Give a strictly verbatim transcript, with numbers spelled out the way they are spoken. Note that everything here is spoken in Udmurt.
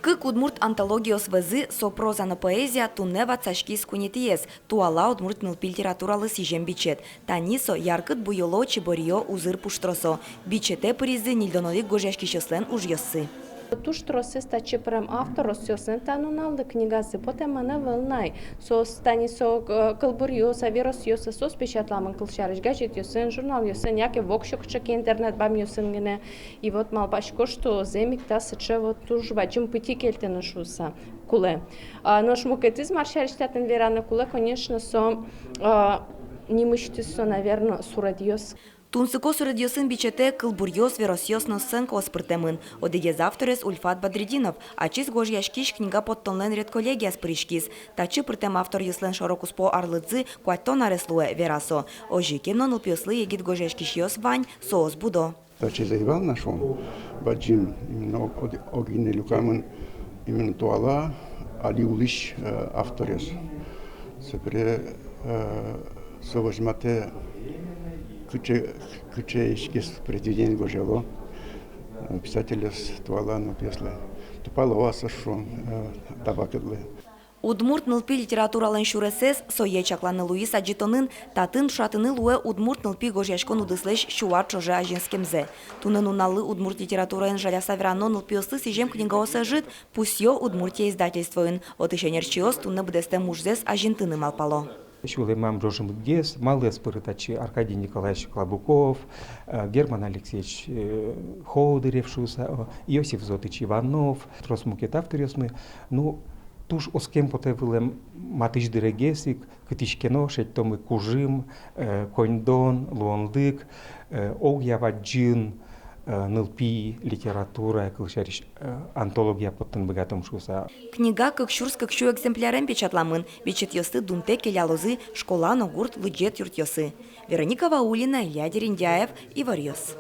Кык удмурт антологиос вӧзы, со проза но поэзия, туннэ ватсаськиз куинетӥез, «Туала удмурт нылпи литературалы сӥзем бичет». Тани со яркыт буёло, чибориё, узыр пуштросо. Бичетэ пыризы ньыльдон одӥг гожъяськисьёслэн ужъёссы. Туж тросэз татчы пырем авторъёслэн та нуналлы книгазы потэмын ӧвӧл на. Соос тани со, э, кылбуръёс, веросъёс, соос печатламын, кылсярысь, газетъёсын, журналъёсын, яке воксё кыӵе ке интернет бамъёсын гинэ. И вот малпасько, что зэм ик та сыӵе вот туж бадӟым пытьы кельтыны шуыса кулэ. А, нош мукетыз, мар сярысь татын вераны кулэ, конечно, со, а, нимысьтыз со, наверно, суредъёс. Тунсыко суредъёсын бичетэ кылбуръёс, веросъёс но сценкаос пыртэмын. Одӥгез авторез Ульфат Бадретдинов, ачиз гожъяськись книга поттонлэн редколлегияз пыриськиз. Татчы пыртэм авторъёслэн шоро-куспо арлыдзы куатьтон арес луэ, вера со. Озьы ик но нылпиослы егит гожъяськисьёс вань, соос будо. Татчы зэй вал на, шуом, бадӟым, именно ог-, ог-, огинэ люкамын именно туала али улӥсь, э, авторез. Собере, э, со возьматэ, кыӵе, кыӵе иське произведение гожъяло, э, писателез туала нылпиослы. Тупало-а со, шуом, э, та вакытлы. Удмурт нылпи литературалэн сюресэз, сое чакланы луиз адӟытонын. Татын ӵошатыны луэ удмурт нылпи гожъяськон удыслэсь сю ар ӵоже азинскемзэ. Туннэ нуналлы удмурт литератураын, жаляса верано, нылпиослы сӥзем книгаос ӧжыт, пусъё «Удмуртия» издательствоын. Отысь ӧнерчиос туннэ быдэстэм ужзэс азинтыны малпало. Сюлэмам ӝожмытгес, малы ӧз пыры татчы Аркадий Николаевич Клабуков, э, Герман Алексеевич, э, Ходырев шуыса, э, Иосиф Зотыч Иванов, трос мукет авторъёсмы. Ну, туж оскем потэ вылэм матысь дырегес ик, кытысь ке но шедьтомы кужым, э, коньдон, луонлык, э, огъя бадӟым, э, нылпи литература, кылсярысь, э, антология поттыны быгатом шуыса. Книга кык сюрс кык сю экземплярен печатламын. Бичетъёсты дунтэк келялозы школа но гурт лыдӟет юртъёсы. Вероника Ваулина, Илья Дерендяев, «Иворъёс».